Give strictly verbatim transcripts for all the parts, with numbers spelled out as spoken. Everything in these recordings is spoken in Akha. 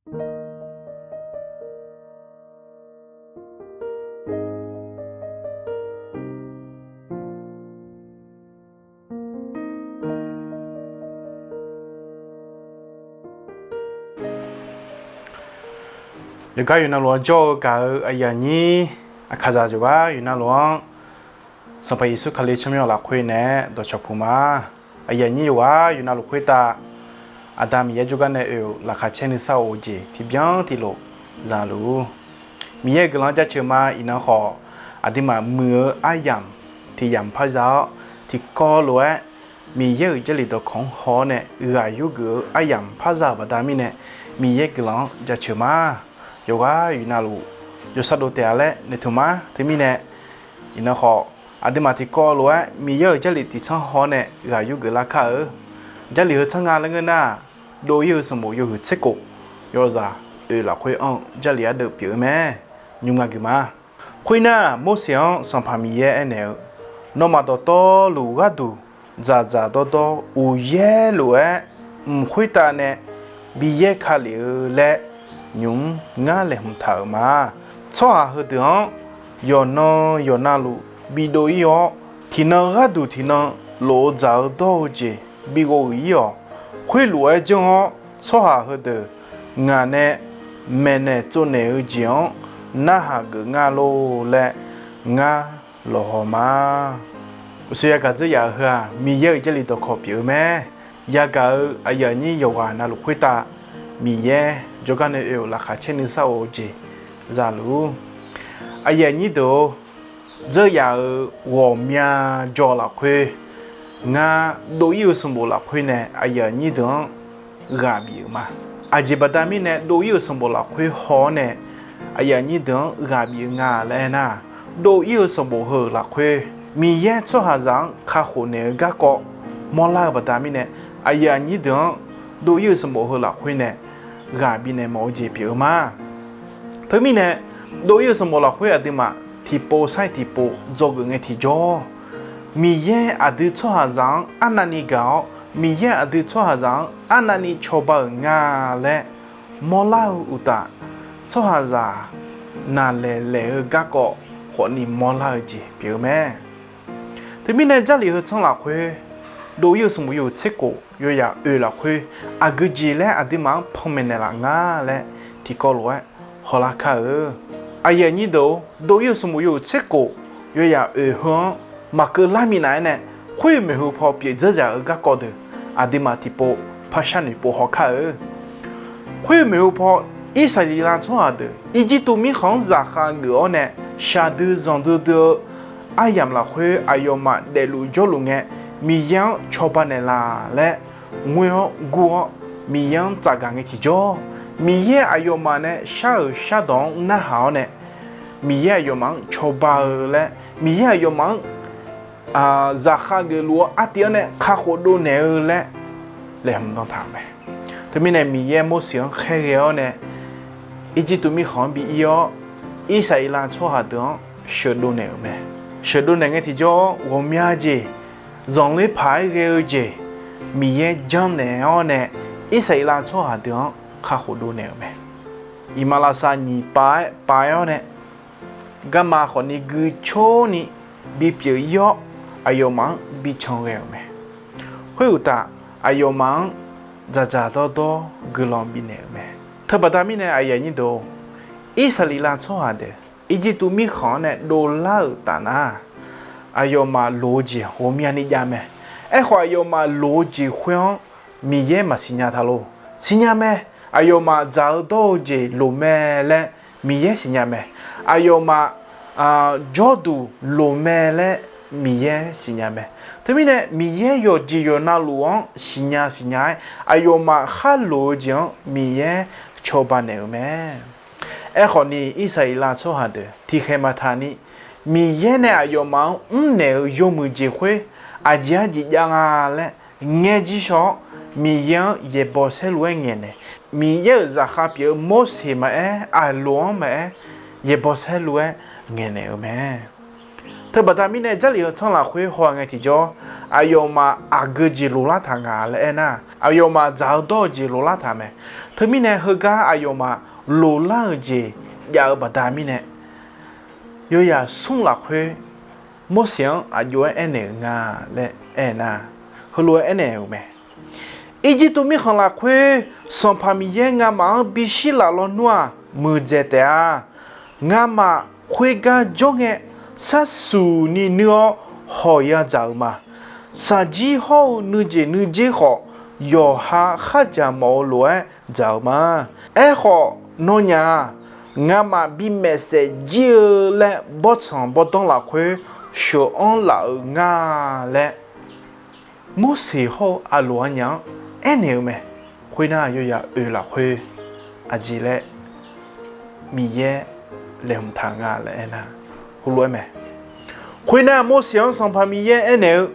Yawqgar yawqnavluf-anr jawr-eu gaq-eu aqyuif aqnyir, aqkaqzaq yawqgar yawqnavluf-anr, Sanqpaq Yeqsur Kali tsawrmyanr lafkhoer nae dawqcawq puq ma. Aqyuif aqnyir yawqghaq yawqnavluf khoertav, Aqda Miqyaer jawrgar nae oe-euq laqkhaq caer nuisar-euq jeq tiqbyan tiqlof zaluf-ur. Miqyaer-euq guiqlanq-anr jaceuq ma. Iqnan khawf, aqduimaf muiq-eu aryamq tiq yamq par za-awr, tiqkawv lof-aer Miqyaer-euq Jarlif dawqkawq-anr haw-awr nae ghaq yurgeuf-eu aryamq par za-euq baqda mirnae, Miqyaer guiqlanq-anr jaceuq ma. Yawqghaq yawqnavluf jawrsar dov taef-a laer noeqtmq ma. Teumirnae, iqnan khawf, aqduimaf tiqkawv lof-aer Miqyaer-euq Jarlif tiqtsanr haw-awr nae ghaq yurgeuf lar kar-eu. Jarlif heu tsanr nga laer ngeur nar, dov-ir-eu sanqbof yawhuiq tser khof, yawzaq oeq lafkhoer anr-eu Jarlif ardeuv pyeuf-eu mae. Nymr nga geuf ma. Khoernar, Morseq-anr Sanqpaq Miqyaer aernaeq-eu, Nawmaf dawqtawvluf gharduq dzaqdzaq dawrdawr uqyaer lof-aer mq khoertav nae bi yaer ka lef-eu laer nymq-mr ngar laeqhmq taq-euq ma. Tsawrhaq heudeuq-anr yawqnan yawqnavluf bidov-ir-awr, tiqnan gharduq tiqnan lof-eu dzaq-eu dawr-eu jeq bighov uiq-ir-awq. Khoerlof-aer janr-awr, tsawrhaq heudeuq ngaq nae maeqnaeq tsovnaeq-eu jeq-anr narhaq geuf nga lor laer ngar lawqhaw ma. Uqshoe yagaq dzeur yaf-eu heu-aq, Miqyaer-euq Jarlif dawqkawq pyeuf-eu mae. Yagaq-eu aqyuif aqnyir yawqghaq navluf khoertav, Miqyaer jawrgar nae oe-euq laqkhaq caer nuisar of-eu jeq zaluf-ur. Aqyuif aqnyir deuq-or, dzeur yaf-euq ghawqmya jawr lafkhoer, ngar dov-ir-eu sanqbof lafkhoer nae aqyuif aqnyir deuq-anr ghaq bif-euq ma. Aqjeq baqda mirnae dov-ir-euq sanqbof lafkhoer haw-awr nae aqyuif aqnyir deuq-anr ghaq bif-eu nga laer aernar, dov-ir-eu sanqbof heu-euq lafkhoer Miqyaer tsawrhaqzaq-anr kakhof naeq-eu garkawv mawrlar-eu baqda mirnae, aqyuif aqnyir deuq-anr dov-ir-eu sanqbof heu lafkhoer nae ghaq bifnaeq mawf-eu jeq pyeuf-eu ma. Teumirnae, dov-ir-eu sanqbof lafkhoer aqduimaf tiqpov sar-iq tiqpov dzawgeuf ngae tiqjawr, Miqyaer aqdui tsawrhaqzaq-anr arnavni gaq-awr, Miqyaer aqdui tsawrhaqzaq-anr arnavni cawba-euq nga laer mawrlar-eu uqtaf, tsawrhaqzaq naqlaeq laeq-eu garkawv khawfni mawrlar-eu jeq pyeuf-eu mae. Teumirnae Jarlif heu tsanr lafkhoer, dov-ir-eu sanqbof yawhuiq tser khof yawyaq oeq lafkhoer aqgeu jeq laer aqduimaf-anr panmaeq naeqlaf nga laer tiqkawv lof-aer hawlar kar-eu. Aqyuif aqnyir deuq-or, dov-ir-eu sanqbof yawhuiq tser khof yawyaq oeq heu-anr maqkeuv lar minav-aer nae, khoer-euq maeqhu paw pyeuf dzeur zaq-eu garkawv deuq aqduimaf tiqpov par sharnoeq pov haw kar-eu. Khoer-euq maeqhu paw, Irsaqleqlav tsawrhaq deuq Irjirtuv mirkhanq-anr zaqkhav geuf-awr nae shaqdui zanqdui dui-eu aryamq lafkhoer aqyawfmaf daefluf jawrluf ngae, Miqyaer-anr cawba naeqlaf laer ngoer-awr gur-awr Miqyaer-anr tsafgaq ngae tiqjawr, Miqyaer aqyawfmaf nae shar-euq shardawq-anr narhaq-awr nae, Miqyaer aqyawfmaf-anr cawba-eu laer, Miqyaer aqyawfmaf-anr zaqkhav geufluf-eu artiv-anr nae kakhof dovnaeq-eu laer laeqhmq dan taq-euq mae. Teumirnae Miqyaer Morseq-anr khaerghae-awr nae, Irjirtuv mirkhanq-anr bi ir-awr, Irsaqleqlav tsawrhaq deuq-anr sheuqdov naeq-euq mae. Sheuqdov naeq ngae tiqjawr-awr ghawqmya jeq, zanqler paq-aer ghae-eu jeq, Miqyaer janrnaeq-awr nae Irsaqleqlav tsawrhaq deuq-anr kakhof dovnaeq-euq mae. Iqmalavshav nyiq pav-aer pav-aer-awr nae, garma khawfni guicawrni bipyeuf ir-awr, aqyawfmaf-anr bican ghae-euq mae. Khoeruqtaf, aqyawfmaf-anr dzaqdzaq dawrdawr guiqlanq bifnaeq-euq mae. Teubaqda mirnae aqyuif aqnyir deuq-or, Irsaqleqlav tsawrhaq deuq Irjirtuv mirkhanq-anr nae dovlar-euq taf nar, aqyawfmaf loq-eu jeq ghawqmyani jav mae. Aerkhawf, aqyawfmaf loq-eu jeq khoer-anr Miqyaer maqsiqnya ta lor. Siqnya mae. Aqyawfmaf dzaq-eu dawr-eu jeq loq mae laer Miqyaer siqnya mae. Aqyawfmaf jawrduq loq mae laer Miqyaer siqnya mae. Teumirnae Miqyaer yawqjeq yawqnavluf-anr siqnya siqnya-aer, aqyawfmaf khar loq-eu jeq-anr Miqyaer cawba naeq-euq mae. Aerkhawfni, Irsaqleqlav tsawrhaq deuq tiqkhaeq maqtaq ni, Miqyaer nae aqyawfmaf-anr mrnaeq-euq yawmuiq jeq khoer aqjeq arjeq jav nga laer ngaer jir shaw-awr, Miqyaer-anr yaeqbawq saerlu-aer ngaeqnaeq. Miqyaer-euq zaqkhav pyeuf-eu Morseq maqaer, Aqloq-anr maqaer, yaeqbawq saerlu-aer ngaeqnaeq-euq mae. Teubaqda mirnae Jarlif heu tsanr lafkhoer haw ngae tiqjawr, aqyawfmaf aqgeu jeq loqlar taq nga laer aernar, aqyawfmaf dzaq-eu dawr-eu jeq loqlar taq mae. Teumirnae heugar aqyawfmaf loqlar-euq jeq jav-eu baqda mirnae, yawyaq smr lafkhoer Morseq-anr aqjox-aer aernaeq-euq nga laer aernar, heulof-aer aernaeq-euq mae. Irjirtuv mirkhanq lafkhoer Sanqpaq Miqyaer ngamaf-anr bishir laf lawnmr-aq, muiqdzaeq taef-a. Ngamaf khoergar jawr ngae, sharsuq ni nuir-awr hawq ya dzaq-euq ma. Shaqjir hawr-eu nuijeq nuijer khawf, yawqha khardzaq mawf-eu lof-aer dzaq-euq ma. Aerkhawf, nawnyaf-aq, ngamaf bimaef saef jir-eu laer bawrtsanq bawrdanr lafkhoer sheuq-anr laf-euq nga laer, Morseq hawr-eu aqloq aqnyaf-anr aernaeq-eu mae. Khoernar, yawyaq oeq lafkhoer aqjeq laer Miqyaer laeqhmq taq-euq nga laer aernar, heulof-aer mae. Khoernar, Morseq-anr Sanqpaq Miqyaer aernaeq-eu,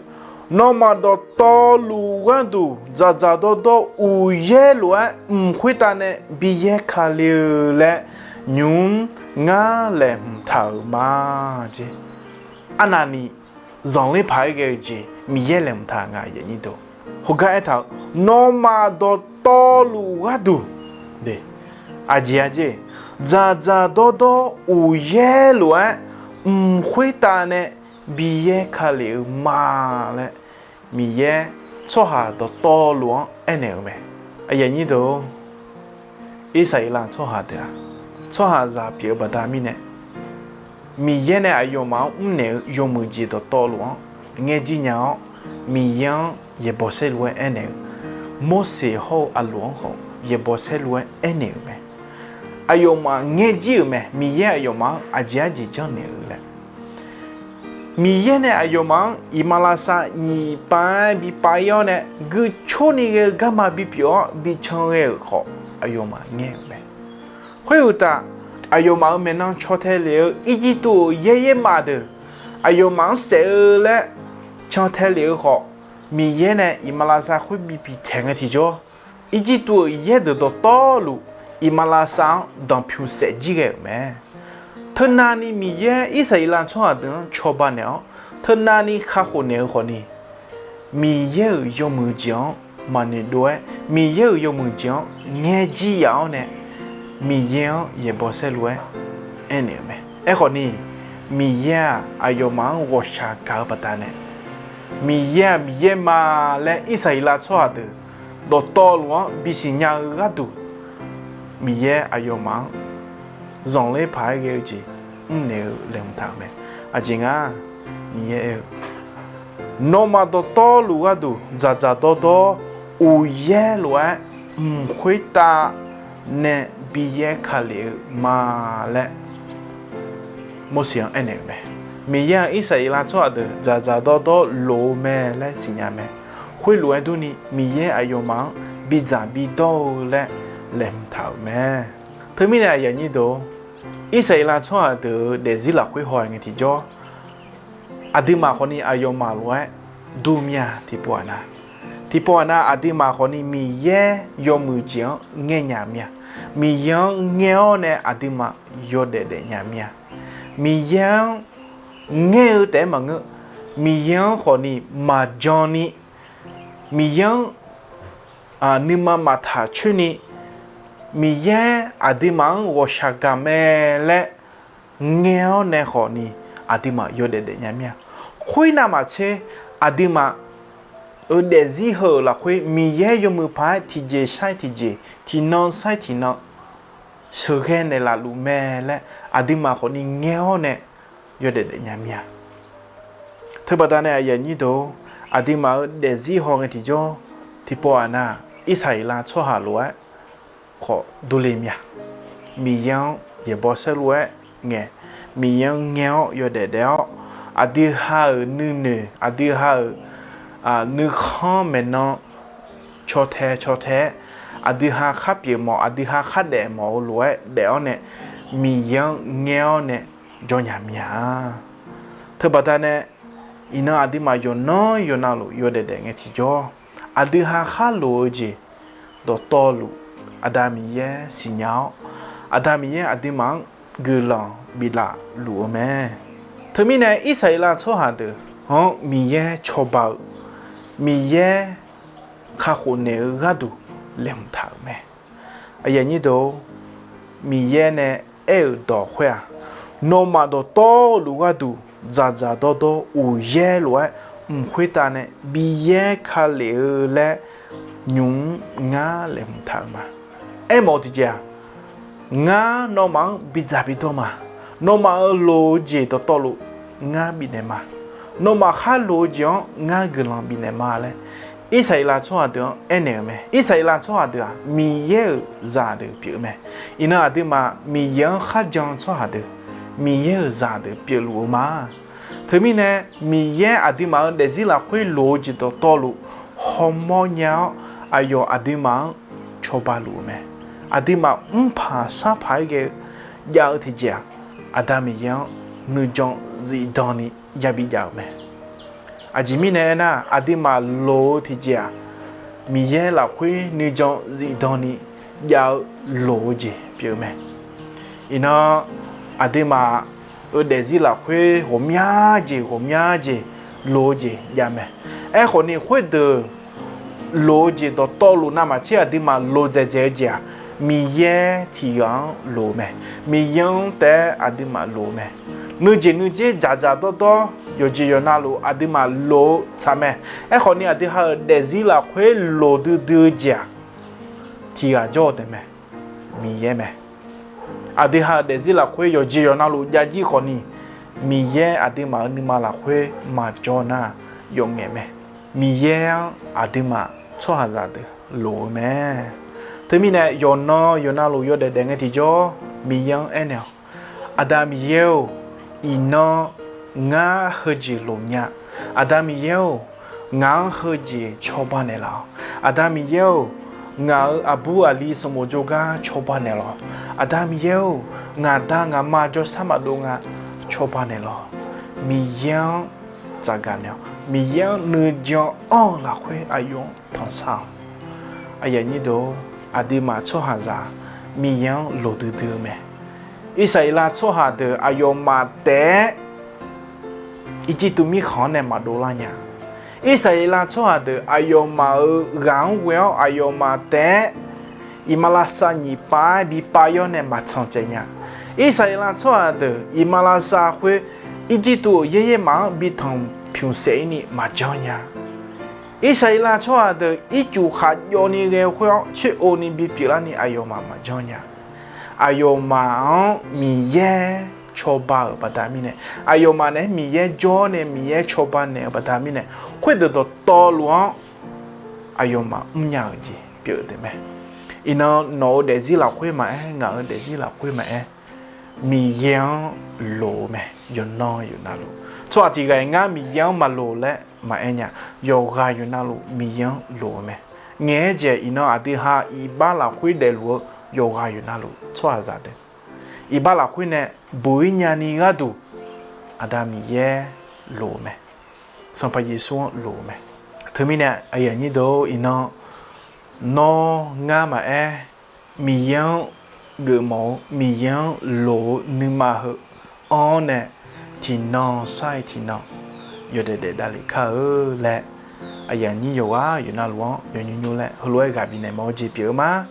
Nawmaf dawqtawvluf gharduq dzaqdzaq dawrdawr uqyaer lof-aer mq khoertav nae bi yaer ka le-eu laer nymq-mr ngar laeqhmq taq-euq ma. Jeq arnavni zanqler paq-aer ghae-eu jeq Miqyaer laeqhmq taq nga. Heugar aertaq-euq, Nawmaf dawqtawvluf gharduq, aqjeq-a jeq, dzaqdzaq dawrdawr uqyaer lof-aer mq khoertav nae bi yaer ka lef-eu ma laer, Miqyaer tsawrhaq dawqtawvluf-anr aernaeq-euq mae. Aqyuif aqnyir deuq-or, Irsaqleqlav tsawrhaq deuq-aq, tsawrhaqzaq pyeuf-eu baqda mirnae, Miqyaer nae aqyawfmaf-anr mrnaeq-eu yawmuiq jeq dawqtawvluf-anr ngaerjir nya-awr, Miqyaer-anr yaeqbawq saerlu-aer aernaeq-eu, Morseq hawr-eu aqloq-anr khawf yaeqbawq saerlu-aer aernaeq-euq mae. Aqyawfmaf ngaerjir-euq mae. Miqyaer aqyawfmaf-anr aqjeq arjeq janrnaeq-eu laer, Miqyaer nae aqyawfmaf-anr iqmalavshav nyiq pav-aer bi pav-ir-awr nae, guicor ni ghae-eu garma bipyeuf-awr bi can ghae-euq khawf, aqyawfmaf ngaer-euq mae. Khoeruqtaf, aqyawfmaf-euq maeqnan caw tae lef-eu Irjirtuv-euq yaeryaer maf deuq, aqyawfmaf-anr saef-eu laer can tae lef-eu khawf, Miqyaer nae iqmalavshav khoer bi piqtaeq ngae tiqjawr, Irjirtuv-euq yaer deuq dawqtawvluf iqmalavshav-anr danqpymq saef jir ghae-euq mae. Teunavni Miqyaer Irsaqleqlav tsawrhaq deuq-anr cawba naeq-awr, teunavni kakhof naeq-eu khawfni, Miqyaer-euq yawmuiq jeq-anr maqnoeq dov-aer, Miqyaer-euq yawmuiq jeq-anr ngaerjir yaf-awr nae, Miqyaer-anr yaeqbawq saerlu-aer aernaeq-euq mae. Aerkhawfni, Miqyaer-aq, aqyawfmaf-anr ghawqshaq gaq-eu baqdanae, Miqyaer-aq, Miqyaer ma laer Irsaqleqlav tsawrhaq deuq dawqtawvluf-anr bisiq nya-eu gharduq, Miqyaer aqyawfmaf-anr zanqler paq-aer ghae-eu jeq mrnaeq-eu laeqhmq taq-euq mae. Aqjeq nga, Miqyaer aer-eu, Nawmaf dawqtawvluf gharduq dzaqdzaq dawrdawr uqyaer lof-aer mq khoertav nae bi yaer ka lef-eu ma laer Morseq-anr aernaeq-euq mae. Miqyaer-aq, Irsaqleqlav tsawrhaq deuq dzaqdzaq dawrdawr loq-eu mae laer siqnya mae. Khoerlof-aer durni, Miqyaer aqyawfmaf-anr bidzaq bidawr-eu laer laeqhmq taq-euq mae. Teumirnae aqyuif aqnyir deuq-or, Irsaqleqlav tsawrhaq deuq-euq daefzir lafkhoer haw-aer ngae tiqjawr, aqduimaf khawfni aqyawfmaf lof-aer dur mir-a. Tiqpov-aq nar, tiqpov-aq nar, aqduimaf khawfni Miqyaer yawmuiq jeq-anr ngaer nya mir-a. Miqyaer-anr ngaer-awr nae aqduimaf yawdaef daef nya mir-a. Miqyaer-anr ngaer-eu taef-aer maqngeur, Miqyaer-anr khawfni maqjan ni, Miqyaer-anr nuima maqtaq coer ni, Miqyaer aqduimaf-anr ghawqshaq gaq mae laer ngaer-awr nae khawfni, aqduimaf yawdaef daef nya mir-a. Khoernav maqtser, aqduimaf-euq daefzir heu-euq lafkhoer Miqyaer yawmuiq paq-aer tiqjeq sar-ir tiqjeq, tiqnan sar-ir tiqnan sheuqghae naeqlaf luf mae laer aqduimaf khawfni ngaer-awr nae yawdaef daef nya mir-a. Teubaqda nae aqyuif aqnyir deuq-or, aqduimaf-euq daefzir haw ngae tiqjawr, tiqpov-aq nar, Irsaqleqlav tsawrhaq lof-aer khawf durle mir-a. Miqyaer-anr yaeqbawq saerlu-aer ngae, Miqyaer-anr ngaer-awr yawdaef daef-awr, aqdui ha-euq nuinoeq, aqdui ha-euq nuikhanr maeqnan caw tae caw tae-aer, aqdui ha khar pyeuf mawf, aqdui ha khar daef mawf-eu lof-aer daef-awr nae, Miqyaer-anr ngaer-awr nae jawr nya mir-a. Teubaqda nae, iqnan aqduimaf yawqnan yawqnavluf yawdaef daef ngae tiqjawr, aqdui ha khar loq-eu jeq dawqtawvluf, Aqda Miqyaer siqnya-awr, Aqda Miqyaer aqduimaf-anr guiqlanq biflaf luf-eu mae. Teumirnae Irsaqleqlav tsawrhaq deuq-anr Miqyaer cawba-eu, Miqyaer kakhof naeq-eu gharduq laeqhmq taq-euq mae. Miqyaer nae aer-euq dawq khoer-aq, nawmaf dawqtawvluf gharduq dzaqdzaq dawrdawr uqyaer lof-aer mq khoertav nae bi yaer ka lef-eu laer nymq-mr ngar laeqhmq taq-eu ma. Aermawf-eu tiqjeq-aq, ngar nawmaf-anr bidzaq bidawr ma. Nawmaf-euq loq-eu jeq dawqtawvluf ngar bifnaeq ma. Nawmaf khar loq-eu jeq-anr ngar guiqlanq bifnaeq ma laer Irsaqleqlav tsawrhaq deuq-anr aernaeq-euq mae. Irsaqleqlav tsawrhaq deuq-aq, Miqyaer-euq zaqdeuq pyeuf-eu mae. Iqnan aqduimaf Miqyaer-anr kharjan-eu tsawrhaq deuq, Miqyaer-euq zaqdeuq pyeufluf-eu ma. Teumirnae, Miqyaer aqduimaf-euq daefzir lafkhoer loq-eu jeq dawqtawvluf hawmawr nya-awr, aqyawf aqduimaf-anr cawba luf-eu mae. Aqduimaf mrpaq sarpaq-aer ghae-eu jav-eu tiqjeq-aq, Aqda Miqyaer-anr nuijan zifdan ni yabi jav-euq mae. Aqjeq mirnae aernar, aqduimaf loq-eu tiqjeq-aq, Miqyaer lafkhoer nuijan zifdan ni jav-eu loq-eu jeq pyeuf-eu mae. Iqnan aqduimaf-euq daefzir lafkhoer ghawqmya jeq ghawqmya jeq loq-eu jeq jav mae. Aerkhawf ni khoerdeuq loq-eu jeq dawqtawvluf navmaqtser aqduimaf loq dzaeqdzaeq-eu jeq-aq, Miqyaer tiqghaq-anr loq-eu mae. Miqyaer-anr taef-aer aqduimaf loq-eu mae. Nuijeq nuijer dzaqdzaq dawrdawr yawqjeq yawqnavluf aqduimaf loq-eu tsaq mae. Aerkhawf ni aqdui ha-euq daefzir lafkhoer loq duidui-eu jeq-aq, tiqghaq jawr-eu taef mae. Miqyaer mae. Aqdui ha-euq daefzir lafkhoer yawqjeq yawqnavluf jav jir khawf ni, Miqyaer aqduimaf-euq nuima lafkhoer maqjawr nar, yawf ngaeq mae. Miqyaer-anr aqduimaf tsawrhaqzaq deuq loq-eu mae. Teumirnae yawqnan yawqnavluf yawdaef daef ngae tiqjawr Miqyaer-anr aernaeq-awq. Aqda Miqyaer-or, iqnan ngar heujeq loq nya. Aqda Miqyaer-or, ngaq-anr heujeq cawba naeqlaf-awq. Aqda Miqyaer-or, ngaq-euq aqbur aqli sanqbof jawrgar cawba naeqlaf-awq. Aqda Miqyaer-or, ngaq da ngaq ma jawrsar maqdov nga cawba naeqlaf-awq. Miqyaer-anr tsafgaq naeq-awq. Miqyaer-anr nuijan anr-eu lafkhoer aqyawf-anr tanqsar-awq. Aqyuif aqnyir deuq-or, aqduimaf tsawrhaqzaq Miqyaer-anr loq duidui-eu mae. Irsaqleqlav tsawrhaq deuq aqyawfmaf taef-aer Irjirtuv mirkhanq-anr nae maqdov lar nya. Irsaqleqlav tsawrhaq deuq aqyawfmaf-euq ghaq-anr ghoe-awr aqyawfmaf taef-aer iqmalavshav nyiq pav-aer bi pav-awr nae maqtanq caev nya. Irsaqleqlav tsawrhaq deuq iqmalavshav khoer Irjirtuv-euq yaeryaer maf-anr bi tanq pyuq saef-ir ni maqjanr nya. Irsaqleqlav tsawrhaq deuq ircuf khaqjawv ni ghae-eu khoer-awr coer-o ni bipyeuf larni aqyawfmaf maqjanr nya. Aqyawfmaf-anr Miqyaer cawba-euq baqda mirnae, aqyawfmaf naeq-aer Miqyaer jawr nae Miqyaer cawba naeq-eu baqda mirnae, khoerdeuq dawqtawvluf-anr aqyawfmaf mrnya-euq jeq pyeuf-eu taef mae. Iqnan nawq-euq daefzir lafkhoer maqaer, ngaq-euq daefzir lafkhoer maqaer, Miqyaer-anr loq-eu mae. Yawqnan yawqnavluf tsawrhaq tiq ghaq-iq ngar Miqyaer-anr maqloq laer maqaer nya. Yawqghaq yawqnavluf Miqyaer-anr loq-eu mae. Ngaeq-aer jaeq iqnan aqdui ha iqbax lafkhoer daefluf-eu yawqghaq yawqnavluf tsawrhaqzaq deuq iqbax lafkhoer nae buq-ir nyani gharduq Aqda Miqyaer loq-eu mae. Sanqpaq Yeqsur-anr loq-eu mae. Teumirnae aqyuif aqnyir deuq-or, iqnan nawr ngar maqaer, Miqyaer-anr geufmawf-eu, Miqyaer-anr loq-eu nuima heu anr-awr nae tiqnan sar-iq tiqnan yawdaef daef davlef kar-eu laer, aqyuif aqnyir yawqghaq yawqnavluf-anr yawnymr nymr laer heulof-aer ghaq bifnaeq mawf-eu jeq pyeuf-eu ma.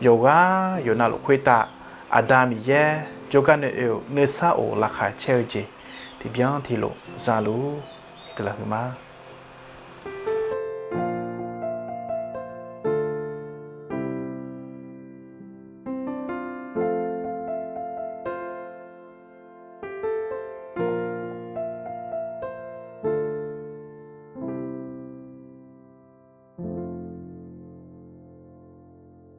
Yawqghaq yawqnavluf khoertav Aqda Miqyaer jawrgar nae oe-euq nuisar of laqkhaq caer-eu jeq tiqbyan tiqlof zaluf guiqlanq huiqma.